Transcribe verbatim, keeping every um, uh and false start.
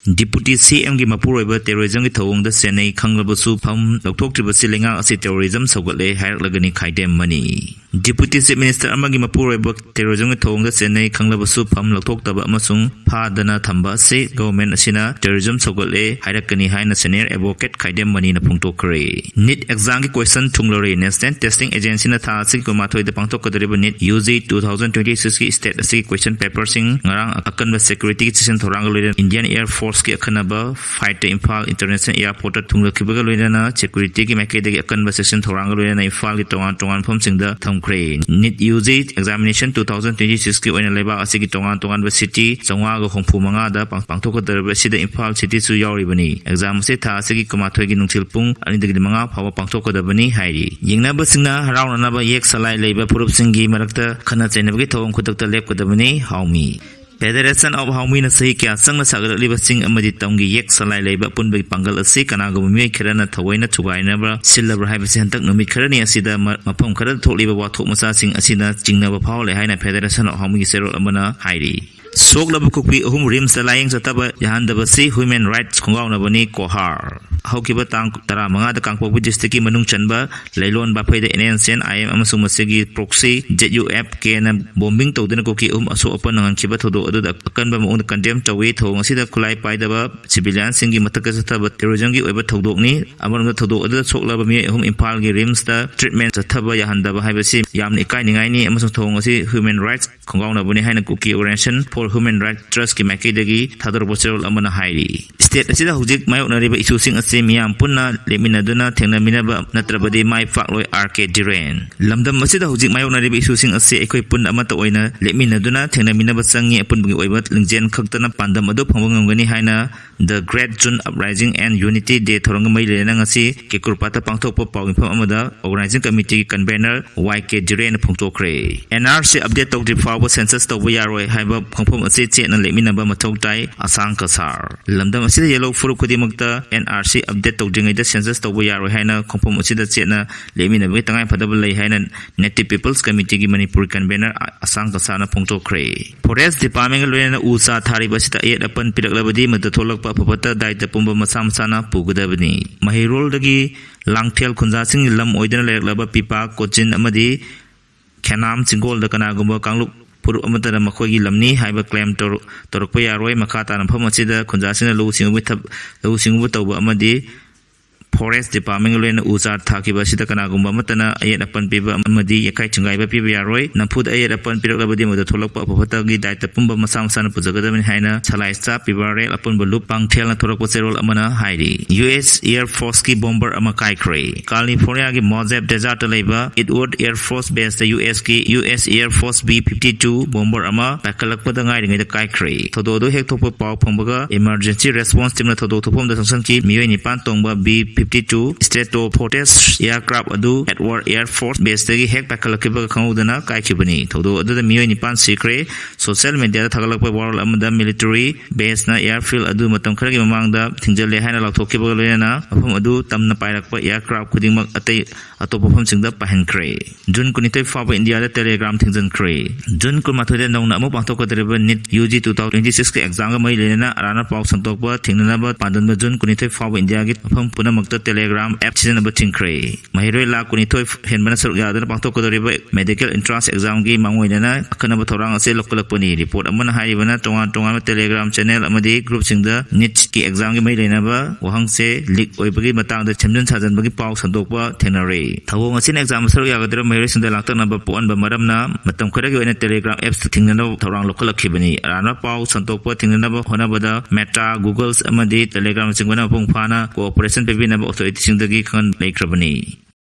Deputy C M ꯒꯤ ꯃꯄꯨꯔꯣꯏꯕ terrorism ꯒꯤ ꯊꯧꯑꯣꯡꯗ ꯆꯦꯟꯅꯩ ꯈꯪꯂꯕꯁꯨ ꯐꯝ ꯂꯧꯊꯣꯛꯇ꯭ꯔꯤꯕꯁꯤ ꯂꯩꯉꯥꯛ ꯑꯁꯤ terrorism ꯁꯧꯒꯠꯂꯦ ꯍꯥꯏꯔꯛꯂꯒꯅꯤ ꯈꯥꯏꯗꯦꯝ ꯃꯅꯤ꯫ Deputy Chief Minister ꯑꯃꯒꯤ ꯃꯄꯨꯔꯣꯏꯕ terrorism ꯒꯤ ꯊꯧꯑꯣꯡꯗ ꯆꯦꯟꯅꯩ ꯈꯪꯂꯕꯁꯨ ꯐꯝ ꯂꯧꯊꯣꯛꯇꯕ ꯑꯃꯁꯨꯡ ꯐꯥꯗꯅ ꯊꯝꯕ ꯑꯁꯤ government ꯑꯁꯤꯅ terrorism ꯁꯧꯒꯠꯂꯦ ꯍꯥꯏꯔꯛꯀꯅꯤ ꯍꯥꯏꯅ senior advocate ꯈꯥꯏꯗꯦꯝ ꯃꯅꯤꯅ ꯐꯣꯡꯗꯣꯛꯈ꯭ꯔꯦ꯫ NEET exam ꯒꯤ question ꯊꯨꯡꯂꯔꯦ꯫ National Testing Agency ꯅ ꯊꯥ ꯑꯁꯤꯒꯤ ꯀꯨꯟꯃꯥꯊꯣꯏꯗ ꯄꯥꯡꯊꯣꯛꯀꯗꯧꯔꯤꯕ NEET U G two thousand twenty six ꯀꯤ state ꯑꯁꯤꯒꯤ question paper ꯁꯤꯡ ꯉꯔꯥꯡ ꯑꯀꯟꯕ security ꯒꯤ ꯆꯦꯛꯁꯤꯟ ꯊꯧꯔꯥꯡꯒ ꯂꯣꯏꯅꯅ Indian Air Force ꯀꯤ ꯑꯈꯟꯅꯕ fighter Imphal International Airport ꯇ ꯊꯨꯡꯂꯈꯤꯕꯒ ꯂꯣꯏꯅꯅ security ꯒꯤ ꯃꯥꯏꯀꯩꯗꯒꯤ ꯑꯀꯟꯕ ꯆꯦꯛꯁꯤꯟ ꯊꯧꯔꯥꯡꯒ ꯂꯣꯏꯅꯅ ꯏꯝꯐꯥꯜꯒꯤ ꯇꯣꯉꯥꯟ ꯇꯣꯉꯥꯟꯕ ꯃꯐꯝꯁꯤꯡꯗ ꯊꯝꯈ꯭ꯔꯦ꯫ NEET U G examination two thousand twenty six ꯀꯤ ꯑꯣꯏꯅ ꯂꯩꯕꯥꯛ ꯑꯁꯤꯒꯤ ꯇꯣꯉꯥꯟ ꯇꯣꯉꯥꯟꯕ city ꯆꯥꯝꯃꯉꯥꯒ ꯍꯨꯝꯐꯨ ꯃꯉꯥꯗ ꯄꯥꯡ-, ꯄꯥꯡꯊꯣꯛꯀꯗꯧꯔꯤꯕ ꯑꯁꯤꯗ ꯏꯝꯐꯥꯜ city ꯁꯨ ꯌꯥꯎꯔꯤꯕꯅꯤ꯫ Exam ꯑꯁꯤ ꯊꯥ ꯑꯁꯤꯒꯤ ꯀꯨꯟꯃꯥꯊꯣꯏꯒꯤ ꯅꯨꯡꯊꯤꯜ ꯄꯨꯡ ꯑꯅꯤꯗꯒꯤ ꯃꯉꯥ ꯐꯥꯎꯕ ꯄꯥꯡꯊꯣꯛꯀꯗꯕꯅꯤ ꯍꯥꯏꯔꯤ꯫ ꯌꯦꯡꯅꯕꯁꯤꯡꯅ ꯍꯔꯥꯎꯅꯅꯕ ꯌꯦꯛ ꯁꯂꯥꯏ ꯂꯩꯕ ꯐꯨꯔꯨꯞꯁꯤꯡꯒꯤ ꯃꯔꯛꯇ ꯈꯠꯅ ꯆꯩꯅꯕꯒꯤ ꯊꯧꯑꯣꯡ ꯈꯨꯗꯛꯇ ꯂꯦꯞꯀꯗꯕꯅꯤ꯫ ꯍꯥꯎꯃꯤ꯫ Federation of ꯍꯥꯎꯃꯤꯅ ꯆꯍꯤ ꯀꯌꯥ ꯆꯪꯅ ꯁꯥꯒꯠꯂꯛꯂꯤꯕ ꯆꯤꯡ ꯑꯃꯗꯤ ꯇꯝꯒꯤ ꯌꯦꯛ ꯁꯂꯥꯏ ꯂꯩꯕ ꯑꯄꯨꯟꯕꯒꯤ ꯄꯥꯡꯒꯜ ꯑꯁꯤ ꯀꯅꯥꯒꯨꯝꯕ ꯃꯤꯑꯣꯏ ꯈꯔꯅ ꯊꯑꯣꯏꯅ ꯊꯨꯒꯥꯏꯅꯕ ꯁꯤꯜꯂꯕ꯭ꯔꯥ ꯍꯥꯏꯕꯁꯤ ꯍꯟꯗꯛ ꯅꯨꯃꯤꯠ ꯈꯔꯅꯤ ꯑꯁꯤꯗ ꯃ-, ꯃꯐꯝ ꯈꯔꯗ ꯊꯣꯛꯂꯤꯕ ꯋꯥꯊꯣꯛ ꯃꯆꯥꯁꯤꯡ ꯑꯁꯤꯅ ꯆꯤꯡꯅꯕ ꯐꯥꯎꯍꯜꯂꯦ ꯍꯥꯏꯅ Federation of ꯍꯥꯎꯃꯤꯒꯤ ꯆꯦꯔꯣꯜ ꯑꯃꯅ ꯍꯥꯏꯔꯤ꯫ ꯁꯣꯛꯂꯕ ꯀꯨꯀꯤ ꯑꯍꯨꯝ ꯔꯤꯝꯁꯇ ꯂꯥꯌꯦꯡ ꯆꯠꯊꯕ ꯌꯥꯍꯟꯗꯕꯁꯤ Human Rights ꯈꯣꯡꯒꯥꯎꯅꯕꯅꯤ꯫ ꯀꯣꯍꯥꯔ꯫ ꯍꯧꯈꯤꯕ ꯇꯥꯡ ꯇꯔꯥꯃꯉꯥꯗ ꯀꯥꯡꯄꯣꯛꯄꯤ district ꯀꯤ ꯃꯅꯨꯡ ꯆꯟꯕ ꯂꯩꯂꯣꯟ ꯕꯥꯐꯩꯗ N S C N I M ꯑꯃꯁꯨꯡ ꯃꯁꯤꯒꯤ proxy Z U F K ꯅ bombing ꯇꯧꯗꯨꯅ ꯀꯨꯀꯤ ꯑꯍꯨꯝ ꯑꯁꯣꯛ ꯑꯄꯟ ꯅꯪꯍꯟꯈꯤꯕ ꯊꯧꯗꯣꯛ ꯑꯗꯨꯗ ꯑꯀꯟꯕ ꯃꯑꯣꯡꯗ condemn ꯇꯧꯏ꯫ ꯊꯧꯑꯣꯡ ꯑꯁꯤꯗ ꯈꯨꯠꯂꯥꯏ ꯄꯥꯏꯗꯕ civilian ꯁꯤꯡꯒꯤ ꯃꯊꯛꯇ ꯆꯠꯊꯕ terrorism ꯒꯤ ꯑꯣꯏꯕ ꯊꯧꯗꯣꯛꯅꯤ꯫ ꯑꯃꯔꯣꯝꯗ ꯊꯧꯗꯣꯛ ꯑꯗꯨꯗ ꯁꯣꯛꯂꯕ ꯃꯤꯑꯣꯏ ꯑꯍꯨꯝ ꯏꯝꯐꯥꯜꯒꯤ ꯔꯤꯝꯁꯇ treatment ꯆꯠꯊꯕ ꯌꯥꯍꯟꯗꯕ ꯍꯥꯏꯕꯁꯤ ꯌꯥꯝꯅ ꯏꯀꯥꯏꯅꯤꯡꯉꯥꯏꯅꯤ ꯑꯃꯁꯨꯡ ꯊꯧꯑꯣꯡ ꯑꯁꯤ Human Rights ꯈꯣꯡꯒꯥꯎꯅꯕꯅꯤ ꯍꯥꯏꯅ Kuki Organization for Human Rights Trust ꯀꯤ ꯃꯥꯏꯀꯩꯗꯒꯤ ꯊꯥꯗꯣꯔꯛꯄ ꯆꯦꯔꯣꯜ ꯑꯃꯅ ꯍꯥꯏꯔꯤ꯫ State ꯑꯁꯤꯗ ꯍꯧꯖꯤꯛ ꯃꯥꯌꯣꯛꯅꯔꯤꯕ issue ꯁꯤꯡ ꯑꯁꯤ ꯃꯤꯌꯥꯝ ꯄꯨꯟꯅ ꯂꯦꯞꯃꯤꯟꯅꯗꯨꯅ ꯊꯦꯡꯅꯃꯤꯟꯅꯕ ꯅꯠꯇ꯭ꯔꯕꯗꯤ ꯃꯥꯏ ꯄꯥꯛꯂꯣꯏ꯫ R K Dhiren꯫ ꯂꯝꯗꯝ ꯑꯁꯤꯗ ꯍꯧꯖꯤꯛ ꯃꯥꯌꯣꯛꯅꯔꯤꯕ issue ꯁꯤꯡ ꯑꯁꯤ ꯑꯩꯈꯣꯏ ꯄꯨꯟꯅ ꯑꯃꯠꯇ ꯑꯣꯏꯅ ꯂꯦꯞꯃꯤꯟꯅꯗꯨꯅ ꯊꯦꯡꯅꯃꯤꯟꯅꯕ ꯆꯪꯉꯤ꯫ ꯑꯄꯨꯟꯕꯒꯤ ꯑꯣꯏꯕ ꯂꯤꯡꯖꯦꯜ ꯈꯛꯇꯅ ꯄꯥꯟꯗꯝ ꯑꯗꯨ ꯐꯪꯕ ꯉꯝꯒꯅꯤ ꯍꯥꯏꯅ The Great June Uprising and Unity Day ꯊꯧꯔꯝꯒ ꯃꯔꯤ ꯂꯩꯅꯅ ꯉꯁꯤ ꯀꯦꯀꯨꯔꯄꯥꯠꯇ ꯄꯥꯡꯊꯣꯛꯄ ꯄꯥꯎ ꯃꯤꯐꯝ ꯑꯃꯗ Organizing Committee ꯒꯤ convener Y K Dhiren ꯅ ꯐꯣꯡꯗꯣꯛꯈ꯭ꯔꯦ꯫ N R C update ꯇꯧꯗ꯭ꯔꯤ ꯐꯥꯎꯕ census ꯇꯧꯕ ꯌꯥꯔꯣꯏ ꯍꯥꯏꯕ ꯈꯣꯡꯐꯝ ꯑꯁꯤ ꯆꯦꯠꯅ ꯂꯦꯞꯃꯤꯟꯅꯕ ꯃꯊꯧ ꯇꯥꯏ꯫ ꯑꯁꯥꯡ ꯀꯁꯥꯔ꯫ ꯂꯝꯗꯝ ꯑꯁꯤꯗ ꯌꯦꯜꯍꯧ ꯐꯨꯔꯨꯞ ꯈꯨꯗꯤꯡꯃꯛꯇ N R C ꯑꯞꯗꯦꯠ ꯇꯧꯗ꯭ꯔꯤꯉꯩꯗ ꯁꯦꯟꯁꯁ ꯇꯧꯕ ꯌꯥꯔꯣꯏ ꯍꯥꯏꯅ ꯈꯣꯡꯐꯝ ꯑꯁꯤꯗ ꯆꯦꯠꯅ ꯂꯦꯞꯃꯤꯟꯅꯕꯒꯤ ꯇꯉꯥꯏꯐꯗꯕ ꯂꯩ ꯍꯥꯏꯅ Native People's Committeeꯒꯤ ꯃꯅꯤꯄꯨꯔꯒꯤ ꯀꯟꯚꯦꯅꯔ ꯑꯁꯥꯡ ꯀꯁꯥꯅ ꯐꯣꯡꯗꯣꯛꯈ꯭ꯔꯦ꯫ Forest Departmentꯒ ꯂꯣꯏꯅꯅ ꯎ ꯆꯥ ꯊꯥꯔꯤꯕ ꯑꯁꯤꯗ ꯑꯌꯦꯠ ꯑꯄꯟ ꯄꯤꯔꯛꯂꯕꯗꯤ ꯃꯗꯨ ꯊꯣꯛꯂꯛꯄ ꯑꯐ ꯐꯠꯇ ꯗꯥꯏꯇ ꯄꯨꯝꯕ ꯃꯁꯥ ꯃꯁꯥꯅ ꯄꯨꯒꯗꯕꯅꯤ꯫ ꯃꯍꯩꯔꯣꯜꯗꯒꯤ ꯂꯥꯡꯊꯦꯜ ꯈꯨꯟꯖꯥꯁꯤꯡꯒꯤ ꯂꯝ ꯑꯣꯏꯗꯨꯅ ꯂꯩꯔꯛꯂꯕ ꯄꯤꯄꯥꯛ, ꯀꯣꯆꯤꯟ ꯑꯃꯗꯤ ꯈꯦꯅꯥꯝ ꯆꯤꯡꯒꯣꯜꯗ ꯀꯅꯥꯒꯨꯝꯕ ꯀꯥꯡꯂꯨꯞ ꯐꯨꯔꯨꯞ ꯑꯃꯠꯇꯅ ꯃꯈꯣꯏꯒꯤ ꯂꯝꯅꯤ ꯍꯥꯏꯕ ꯀ꯭ꯂꯦꯝ ꯇꯧꯔ-, ꯇꯧꯔꯛꯄ ꯌꯥꯔꯣꯏ꯫ ꯃꯈꯥ ꯇꯥꯅ ꯃꯐꯝ ꯑꯁꯤꯗ ꯈꯨꯟꯖꯥꯁꯤꯡꯅ ꯂꯧꯎ ꯁꯤꯡꯎꯕꯒꯤ ꯊꯕ-, ꯂꯧꯎ ꯁꯤꯡꯎꯕ ꯇꯧꯕ ꯑꯃꯗꯤ Forest Departmentꯒ ꯂꯣꯏꯅꯅ ꯎ ꯆꯥꯔ ꯊꯥꯈꯤꯕ ꯑꯁꯤꯗ ꯀꯅꯥꯒꯨꯝꯕ ꯑꯃꯠꯇꯅ ꯑꯌꯦꯠ ꯑꯄꯟ ꯄꯤꯕ ꯑꯃꯗꯤ ꯌꯥꯈꯥꯏ ꯊꯤꯡꯒꯥꯏꯕ ꯄꯤꯕ ꯌꯥꯔꯣꯏ꯫ ꯅꯝꯐꯨꯗ ꯑꯌꯦꯠ ꯑꯄꯟ ꯄꯤꯔꯛꯂꯕꯗꯤ ꯃꯗꯨ ꯊꯣꯛꯂꯛꯄ ꯑꯐ ꯐꯠꯇꯒꯤ ꯗꯥꯏꯇ ꯄꯨꯝꯕ ꯃꯁꯥ ꯃꯁꯥꯅ ꯄꯨꯖꯒꯗꯕꯅꯤ ꯍꯥꯏꯅ ꯁꯂꯥꯏ ꯁ꯭ꯇꯥꯐ ꯄꯤꯕꯥꯔꯦꯜ ꯑꯄꯨꯟꯕ ꯂꯨꯞ ꯄꯥꯡꯊꯦꯜꯅ ꯊꯣꯔꯛꯄ ꯆꯦꯔꯣꯜ ꯑꯃꯅ ꯍꯥꯏꯔꯤ꯫ ꯌꯨ ꯑꯦꯁ ꯑꯦꯌꯔ ꯐꯣꯔꯁꯀꯤ ꯕꯣꯝꯕꯔ ꯑꯃ ꯀꯥꯏꯈ꯭ꯔꯦ꯫ ꯀꯥꯂꯤꯐꯣꯔꯅꯤꯌꯥꯒꯤ ꯃꯣꯖꯦꯞ ꯗꯦꯖꯥꯔꯠꯇ ꯂꯩꯕ ꯏꯠꯋꯔꯗ ꯑꯦꯌꯔ ꯐꯣꯔꯁ ꯕꯦꯁꯇ ꯌꯨ ꯑꯦꯁꯀꯤ U S air force B fifty two bomber ꯑꯃ ꯄꯥꯏꯈꯠꯂꯛꯄꯗ ꯉꯥꯏꯔꯤꯉꯩꯗ ꯀꯥꯏꯈ꯭ꯔꯦ꯫ ꯊꯧꯗꯣꯛ ꯑꯗꯨ ꯍꯦꯛ ꯊꯣꯛꯄ ꯄꯥꯎ ꯐꯪꯕꯒ ꯏꯃꯔꯖꯦꯟꯁꯤ ꯔꯦꯁꯄꯣꯟꯁ ꯇꯤꯝꯅ ꯊꯧꯗꯣꯛ ꯊꯣꯛꯐꯝꯗ ꯆꯪꯁꯤꯟꯈꯤ꯫ ꯃꯤꯑꯣꯏ ꯅꯤꯄꯥꯟ ꯇꯣꯡꯕ ꯕꯤ ꯐꯤꯐꯇꯤ ꯇꯨ ꯁ꯭ꯇ꯭ꯔꯦꯇꯣ ꯐꯣꯔꯇꯦꯁ ꯑꯦꯌꯔꯀ꯭ꯔꯥꯐ ꯑꯗꯨ ꯑꯦꯗꯋꯥꯔꯗ ꯑꯦꯌꯔ ꯐꯣꯔꯁ ꯕꯦꯁꯇꯒꯤ ꯍꯦꯛ ꯄꯥꯏꯈꯠꯂꯛꯈꯤꯕꯒ ꯈꯪꯍꯧꯗꯅ ꯀꯥꯏꯈꯤꯕꯅꯤ꯫ ꯊꯧꯗꯣꯛ ꯑꯗꯨꯗ ꯃꯤꯑꯣꯏ ꯅꯤꯄꯥꯟ ꯁꯤꯈ꯭ꯔꯦ꯫ ꯁꯣꯁꯤꯌꯦꯜ ꯃꯤꯗꯤꯌꯥꯗ ꯊꯥꯒꯠꯂꯛꯄ ꯋꯥꯔꯣꯜ ꯑꯃꯗ ꯃꯤꯂꯤꯇꯔꯤ ꯕꯦꯁꯅ ꯑꯦꯌꯔꯐꯤꯜ ꯑꯗꯨ ꯃꯇꯝ ꯈꯔꯒꯤ ꯃꯃꯥꯡꯗ ꯊꯤꯡꯖꯤꯜꯂꯦ ꯍꯥꯏꯅ ꯂꯥꯎꯊꯣꯛꯈꯤꯕꯒ ꯂꯣꯏꯅꯅ ꯃꯐꯝ ꯑꯗꯨ ꯇꯝꯅ ꯄꯥꯏꯔꯛꯄ ꯑꯦꯌꯔꯀ꯭ꯔꯥꯐ ꯈꯨꯗꯤꯡꯃꯛ ꯑꯇꯩ ꯑꯇꯣꯞꯄ ꯃꯐꯝꯁꯤꯡꯗ ꯄꯥꯏꯍꯟꯈ꯭ꯔꯦ꯫ ꯖꯨꯟ ꯀꯨꯟꯅꯤꯊꯣꯏ ꯐꯥꯎꯕ ꯏꯟꯗꯤꯌꯥꯗ ꯇꯦꯂꯦꯒ꯭ꯔꯥꯝ ꯊꯤꯡꯖꯤꯟꯈ꯭ꯔꯦ꯫ ꯖꯨꯟ ꯀꯨꯟꯃꯥꯊꯣꯏꯗ ꯅꯧꯅ ꯑꯃꯨꯛ ꯄꯥꯡꯊꯣꯛꯀꯗꯧꯔꯤꯕ NEET U G two thousand twenty sixꯀꯤ ꯑꯦꯛꯖꯥꯝꯒ ꯃꯔꯤ ꯂꯩꯅꯅ ꯑꯔꯥꯟꯕ ꯄꯥꯎ ꯁꯟꯗꯣꯛꯄ ꯊꯤꯡꯅꯅꯕ ꯄꯥꯟꯗꯝꯗ ꯖꯨꯟ ꯀꯨꯟꯅꯤꯊꯣꯏ ꯐꯥꯎꯕ ꯏꯟꯗꯤꯌꯥꯒꯤ ꯃꯐꯝ ꯄꯨꯝꯅꯃꯛꯇ ꯇꯦꯂꯦꯒ꯭ꯔꯥꯝ ꯑꯦꯞ ꯁꯤꯖꯤꯟꯅꯕ ꯊꯤꯡꯈ꯭ꯔꯦ꯫ ꯃꯍꯩꯔꯣꯏ ꯂꯥꯈ ꯀꯨꯟꯅꯤꯊꯣꯏ ꯍꯦꯟꯕꯅ ꯁꯔꯨꯛ ꯌꯥꯗꯨꯅ ꯄꯥꯡꯊꯣꯛꯀꯗꯧꯔꯤꯕ ꯃꯦꯗꯤꯀꯦꯜ ꯑꯦꯟꯇ꯭ꯔꯥꯟꯁ ꯑꯦꯛꯖꯥꯝꯒꯤ ꯃꯥꯡꯑꯣꯏꯅꯅ ꯑꯈꯟꯅꯕ ꯊꯧꯔꯥꯡ ꯑꯁꯤ ꯂꯧꯈꯠꯂꯛꯄꯅꯤ꯫ ꯔꯤꯄꯣꯔꯠ ꯑꯃꯅ ꯍꯥꯏꯔꯤꯕꯅ ꯇꯣꯉꯥꯟ ꯇꯣꯉꯥꯟꯕ ꯇꯦꯂꯦꯒ꯭ꯔꯥꯝ ꯆꯦꯅꯦꯜ ꯑꯃꯗꯤ ꯒ꯭ꯔꯨꯞꯁꯤꯡꯗ ꯅꯤꯠꯀꯤ ꯑꯦꯛꯖꯥꯝꯒꯤ ꯃꯔꯤ ꯂꯩꯅꯕ ꯋꯥꯍꯪꯁꯦ ꯂꯤꯛ ꯑꯣꯏꯕꯒꯤ ꯃꯇꯥꯡꯗ ꯁꯦꯝꯖꯤꯟ ꯁꯥꯖꯤꯟꯕꯒꯤ ꯄꯥꯎ ꯁꯟꯗꯣꯛꯄ ꯊꯦꯡꯅꯔꯦ꯫ ꯊꯧꯑꯣꯡ ꯑꯁꯤꯅ ꯑꯦꯛꯖꯥꯝꯗ ꯁꯔꯨꯛ ꯌꯥꯒꯗꯧꯔꯤꯕ ꯃꯍꯩꯔꯣꯏꯁꯤꯡꯗ ꯂꯥꯡꯇꯛꯅꯕ ꯄꯣꯛꯍꯟꯕ ꯃꯔꯝꯅ ꯃꯇꯝ ꯈꯔꯒꯤ ꯑꯣꯏꯅ ꯇꯦꯂꯦꯒ꯭ꯔꯥꯝ ꯑꯦꯞꯁꯇ ꯊꯤꯡꯅꯅꯕ ꯊꯧꯔꯥꯡ ꯂꯧꯈꯠꯂꯛꯈꯤꯕꯅꯤ꯫ ꯑꯔꯥꯟꯕ ꯄꯥꯎ ꯁꯟꯗꯣꯛꯄ ꯊꯤꯡꯅꯅꯕ ꯍꯣꯠꯅꯕꯗ ꯃꯦꯇꯥ, ꯒꯨꯒꯜꯁ ꯑꯃꯗꯤ ꯇꯦꯂꯦꯒ꯭ꯔꯥꯝꯅꯆꯤꯡꯕꯅ ꯃꯄꯨꯡ ꯐꯥꯅ ꯀꯣꯑꯣꯄꯔꯦꯁꯟ ꯄꯤꯕꯤꯅꯕ ꯑꯣꯊꯣꯔꯤꯇꯤꯁꯤꯡꯗꯒꯤ ꯈꯪꯍꯟ ꯂꯩꯈ꯭ꯔꯕꯅꯤ꯫